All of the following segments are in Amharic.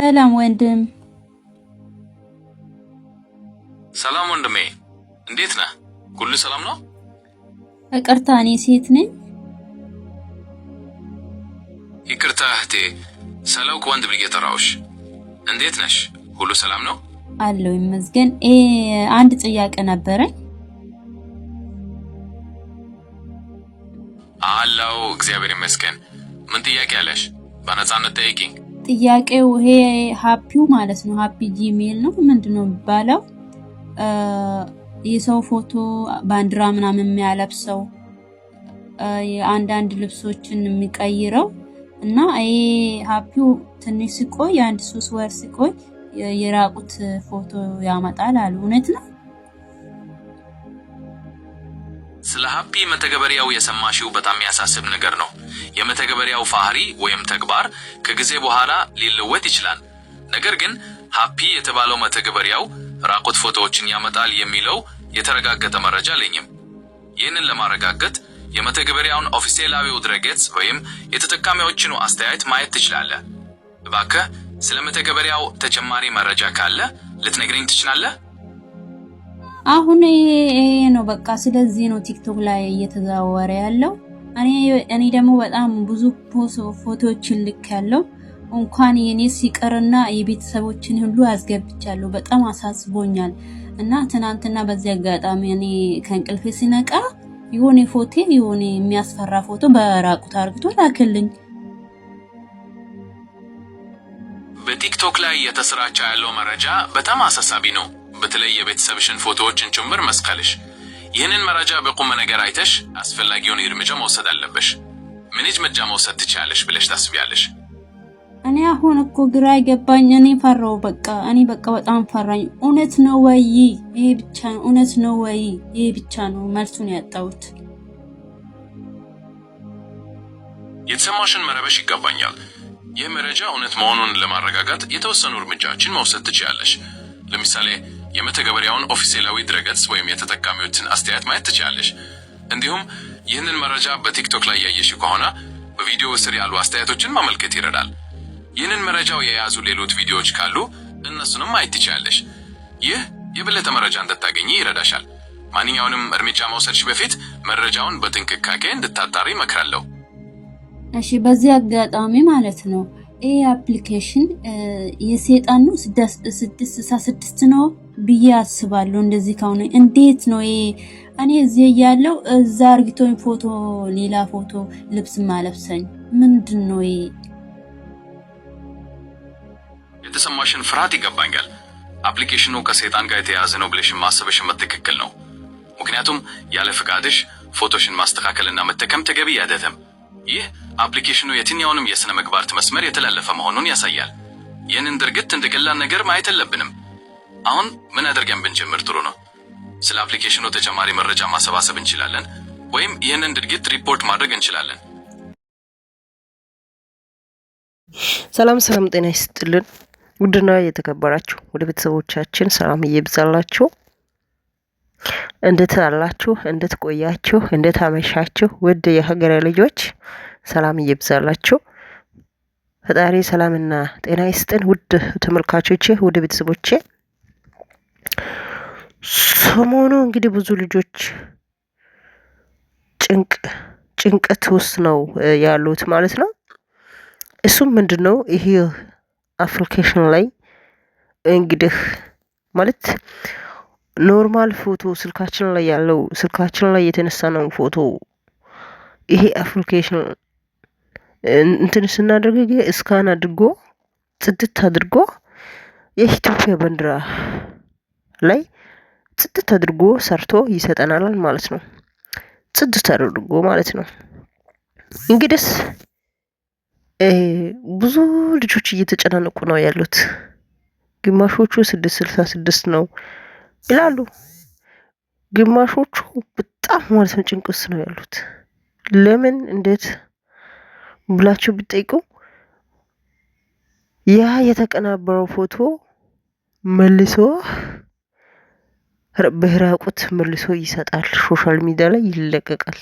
ሰላም ወንድም። ሰላም ወንድሜ፣ እንዴት ነህ? ሁሉ ሰላም ነው? ይቅርታ፣ እኔ ሴት ነኝ። ይቅርታ እህቴ፣ ሳላውቅ ወንድ ብዬ ጠራሁሽ። እንዴት ነሽ? ሁሉ ሰላም ነው? አለሁ ይመስገን። አንድ ጥያቄ ነበረኝ። አለሁ፣ እግዚአብሔር ይመስገን። ምን ጥያቄ አለሽ? በነፃነት ጠይቂኝ። ጥያቄው ይሄ Happy ው ማለት ነው፣ Happy Gmail ነው ምንድን ነው የሚባለው? የሰው ፎቶ ባንዲራ ምናምን የሚያለብሰው፣ የአንዳንድ ልብሶችን የሚቀይረው እና ይሄ Happy ው ትንሽ ሲቆይ፣ 1-3 ወር ሲቆይ የራቁት ፎቶ ያመጣል አሉ። እውነት ነው? ስለ Happy መተግበሪያው የሰማሽው በጣም የሚያሳስብ ነገር ነው። የመተግበሪያው ባህሪ ወይም ተግባር ከጊዜ በኋላ ሊለወጥ ይችላል። ነገር ግን Happy የተባለው መተግበሪያው ራቁት ፎቶዎችን ያመጣል የሚለው የተረጋገጠ መረጃ የለኝም። ይህንን ለማረጋገጥ የመተግበሪያውን ኦፊሴላዊው ድረገጽ ወይም የተጠቃሚዎችን አስተያየት ማየት ትችላለህ። እባክህ ስለ መተግበሪያው ተጨማሪ መረጃ ካለ ልትነግረኝ ትችላለህ? አሁን ይሄ ነው በቃ። ስለዚህ ነው ቲክቶክ ላይ እየተዘዋወረ ያለው። እኔ ደግሞ በጣም ብዙ ፎቶዎችን ልክ ያለው እንኳን የኔ ሲቀርና የቤተሰቦችን ሁሉ አስገብቻለሁ። በጣም አሳስቦኛል። እና ትናንትና በዚህ አጋጣሚ እኔ ከእንቅልፌ ሲነቃ የሆነ ፎቶ፣ የሆነ የሚያስፈራ ፎቶ በራቁት አርግቶ ላክልኝ። በቲክቶክ ላይ እየተሰራጨ ያለው መረጃ በጣም አሳሳቢ ነው። በተለይ የቤተሰብሽን ፎቶዎችን ጭምር መስቀልሽ። ይህንን መረጃ በቁም ነገር አይተሽ አስፈላጊውን እርምጃ መውሰድ አለብሽ። ምን እርምጃ መውሰድ ትችያለሽ ብለሽ ታስቢያለሽ? እኔ አሁን እኮ ግራ የገባኝ እኔ ፈራው። በቃ እኔ በቃ በጣም ፈራኝ። እውነት ነው ወይ ይሄ ብቻ ነው? እውነት ነው ወይ ይሄ ብቻ ነው መልሱን ያጣሁት። የተሰማሽን መረበሽ ይገባኛል። ይህ መረጃ እውነት መሆኑን ለማረጋገጥ የተወሰኑ እርምጃዎችን መውሰድ ትችያለሽ። ለምሳሌ የመተግበሪያውን ኦፊሴላዊ ድረገጽ ወይም የተጠቃሚዎችን አስተያየት ማየት ትችያለሽ። እንዲሁም ይህንን መረጃ በቲክቶክ ላይ ያየሽ ከሆነ በቪዲዮ ስር ያሉ አስተያየቶችን መመልከት ይረዳል። ይህንን መረጃው የያዙ ሌሎች ቪዲዮዎች ካሉ እነሱንም ማየት ትችያለሽ። ይህ የበለጠ መረጃ እንድታገኚ ይረዳሻል። ማንኛውንም እርምጃ መውሰድሽ በፊት መረጃውን በጥንቃቄ እንድታጣሪ እመክራለሁ። እሺ፣ በዚህ አጋጣሚ ማለት ነው ይህ application የሴጣን ነው፣ 666 ነው ብዬ አስባለሁ። እንደዚህ ከሆነ እንዴት ነው ይሄ? እኔ እዚህ እያለሁ እዛ አርግቶኝ ፎቶ፣ ሌላ ፎቶ ልብስ ማለብሰኝ ምንድን ነው ይሄ? የተሰማሽን ፍርሃት ይገባኛል። Application ኑ ከሰይጣን ጋር የተያያዘ ነው ብለሽ ማሰብሽን ትክክል ነው። ምክንያቱም ያለ ፍቃድሽ ፎቶሽን ማስተካከልና መጠቀም ተገቢ አይደለም። ይህ application ኑ የትኛውንም የሥነ ምግባር መስመር የተላለፈ መሆኑን ያሳያል። ይህንን ድርጊት እንደ ቀላል ነገር ማየት የለብንም። አሁን ምን አድርገን ብንጀምር ጥሩ ነው? ስለ application ኑ ተጨማሪ መረጃ ማሰባሰብ እንችላለን፣ ወይም ይህንን ድርጊት ሪፖርት ማድረግ እንችላለን። ሰላም ሰላም፣ ጤና ይስጥልን ውድና የተከበራችሁ ወደ ቤተሰቦቻችን ሰላም እየብዛላችሁ። እንዴት አላችሁ? እንዴት ቆያችሁ? እንዴት አመሻችሁ? ውድ የሀገሬ ልጆች ሰላም እየብዛላችሁ። ፈጣሪ ሰላምና ጤና ይስጥን። ውድ ተመልካቾቼ፣ ውድ ቤተሰቦቼ፣ ሰሞኑ እንግዲህ ብዙ ልጆች ጭንቀት ውስጥ ነው ያሉት ማለት ነው። እሱም ምንድን ነው? ይሄ application ላይ እንግዲህ ማለት normal ፎቶ ስልካችን ላይ ያለው፣ ስልካችን ላይ የተነሳ ነው ፎቶ ይሄ application እንትን ስናደርግ scan አድርጎ ጽድት አድርጎ የኢትዮጵያ ባንዲራ ላይ ጽድት አድርጎ ሰርቶ ይሰጠናል ማለት ነው። ጽድት አድርጎ ማለት ነው። እንግዲህ ብዙ ልጆች እየተጨናነቁ ነው ያሉት። ግማሾቹ 666 ነው ይላሉ። ግማሾቹ በጣም ማለት ነው ጭንቅ ውስጥ ነው ያሉት። ለምን እንዴት ብላችሁ ብትጠይቁ ያ የተቀናበረው ፎቶ መልሶ በራቁት መልሶ ይሰጣል፣ social media ላይ ይለቀቃል፣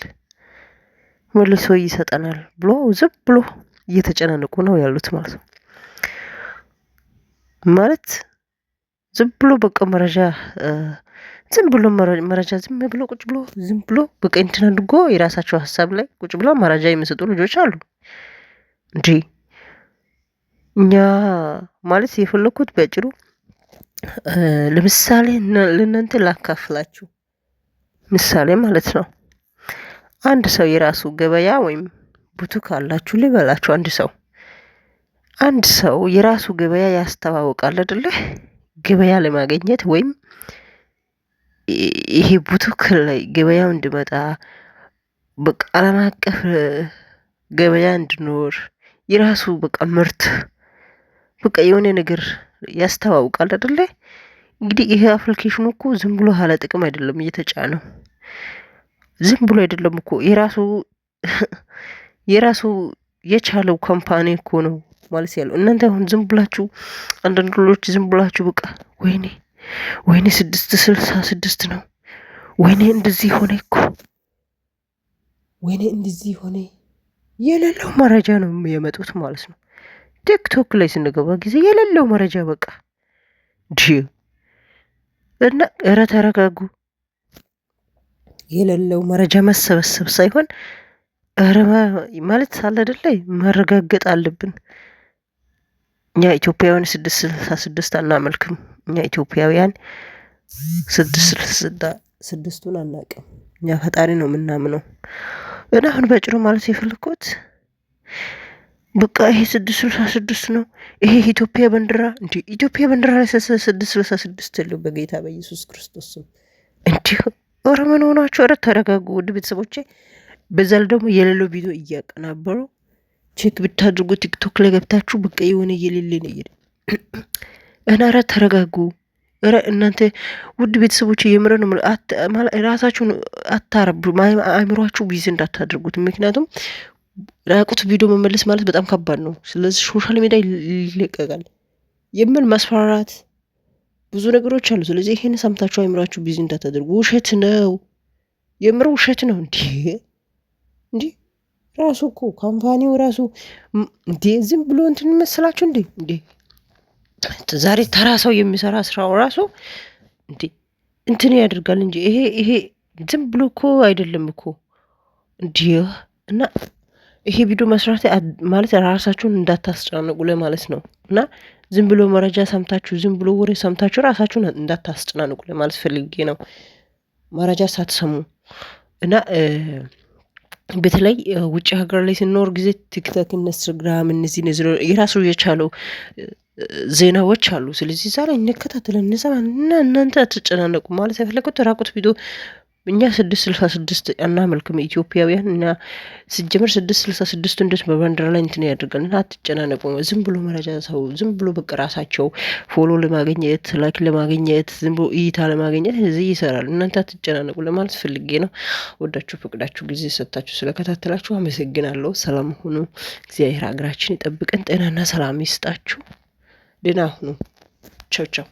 መልሶ ይሰጠናል ብሎ ዝም ብሎ እየተጨናነቁ ነው ያሉት ማለት ነው። ማለት ዝም ብሎ በቃ መረጃ፣ ዝም ብሎ መረጃ፣ ዝም ብሎ ቁጭ ብሎ፣ ዝም ብሎ በቃ እንትን አድርጎ የራሳቸው ሀሳብ ላይ ቁጭ ብሎ መረጃ የሚሰጡ ልጆች አሉ። እንጂ እኛ ማለት የፈለኩት በአጭሩ ለምሳሌ ለእናንተ ላካፍላችሁ፣ ምሳሌ ማለት ነው። አንድ ሰው የራሱ ገበያ ወይም ቡቱክ አላችሁ ልበላችሁ። አንድ ሰው የራሱ ገበያ ያስተዋውቃል አይደለ? ገበያ ለማግኘት ወይም ይሄ ቡቱክ ላይ ገበያው እንዲመጣ፣ በቃ ዓለም አቀፍ ገበያ እንዲኖር የራሱ በቃ ምርት፣ በቃ የሆነ ነገር ያስተዋውቃል አይደለ? እንግዲህ ይሄ application ኑ እኮ ዝም ብሎ ያለ ጥቅም አይደለም እየተጫነው፣ ዝም ብሎ አይደለም እኮ፣ የራሱ የቻለው company እኮ ነው ማለት ያለው። እናንተ አሁን ዝም ብላችሁ፣ አንዳንድ ልጆች ዝም ብላችሁ በቃ ወይኔ ወይኔ 666 ነው፣ ወይኔ እንደዚህ ሆነ እኮ፣ ወይኔ እንደዚህ ሆነ፣ የሌለው መረጃ ነው የሚያመጡት ማለት ነው። ቲክቶክ ላይ ስንገባ ጊዜ የሌለው መረጃ በቃ እና ኧረ ተረጋጉ። የሌለው መረጃ መሰበሰብ ሳይሆን ኧረ ማለት አለ አይደለ መረጋገጥ አለብን። እኛ ኢትዮጵያውያን 666 አናመልክም። እኛ ኢትዮጵያውያን 666ቱን አናውቅም። እኛ ፈጣሪ ነው የምናምነው። እና አሁን በጭሩ ማለት የፈለኩት በቃ ይሄ 666 ነው። ይሄ ኢትዮጵያ ባንዲራ እንዲ፣ ኢትዮጵያ ባንዲራ ላይ 666 የለው በጌታ በኢየሱስ ክርስቶስ ስም። እንዲህ ኧረ ምን ሆናችሁ? ኧረ ተረጋጉ ውድ ቤተሰቦቼ። በዛ ላይ ደግሞ የሌለው ቪዲዮ እያቀናበሩ check ብታድርጉ ቲክቶክ ላይ ገብታችሁ በቃ የሆነ የሌለ ነገር እና ኧረ ተረጋጉ። ኧረ እናንተ ውድ ቤተሰቦች የምረ ነው፣ ራሳችሁን አታረቡ፣ አእምሯችሁ busy እንዳታደርጉት። ምክንያቱም ራቁት ቪዲዮ መመለስ ማለት በጣም ከባድ ነው። ስለዚህ social media ይለቀቃል የሚል ማስፈራራት ብዙ ነገሮች አሉ። ስለዚህ ይሄን ሰምታችሁ አእምሯችሁ busy እንዳታደርጉ። ውሸት ነው፣ የምር ውሸት ነው። እንዲህ እንዲህ ራሱ እኮ company ው ራሱ እንዴ ዝም ብሎ እንትን መሰላችሁ እንዴ? እንዴ ዛሬ ተራ ሰው የሚሰራ ስራው ራሱ እንዴ እንትን ያደርጋል እንጂ ይሄ ዝም ብሎ እኮ አይደለም እኮ እንዲህ። እና ይሄ ቪዲዮ መስራት ማለት ራሳችሁን እንዳታስጨናንቁ ለማለት ነው። እና ዝም ብሎ መረጃ ሰምታችሁ፣ ዝም ብሎ ወሬ ሰምታችሁ ራሳችሁን እንዳታስጨናንቁ ለማለት ፈልጌ ነው። መረጃ ሳትሰሙ እና በተለይ ውጭ ሀገር ላይ ስንኖር ጊዜ ቲክቶክ፣ ኢንስታግራም እነዚህ የራሱ የቻለው ዜናዎች አሉ። ስለዚህ እዛ ላይ እንከታተለን፣ እንሰማ እና እናንተ አትጨናነቁ ማለት የፈለጉት ራቁት ቪዲዮ እኛ 666 አናመልክም ኢትዮጵያውያን። እና ሲጀመር 666ቱ እንዴት በባንዲራ ላይ እንትን ያደርጋል? እና አትጨናነቁ። ዝም ብሎ መረጃ ሰው ዝም ብሎ በቃ ራሳቸው follow ለማግኘት፣ like ለማግኘት፣ ዝም ብሎ እይታ ለማግኘት እዚህ ይሰራል። እናንተ አትጨናነቁ ለማለት ፈልጌ ነው። ወዳችሁ ፈቅዳችሁ ጊዜ ሰጥታችሁ ስለከታተላችሁ አመሰግናለሁ። ሰላም ሁኑ። እግዚአብሔር ሀገራችን ይጠብቀን። ጤናና ሰላም ይስጣችሁ። ደህና ሁኑ። ቻው ቻው።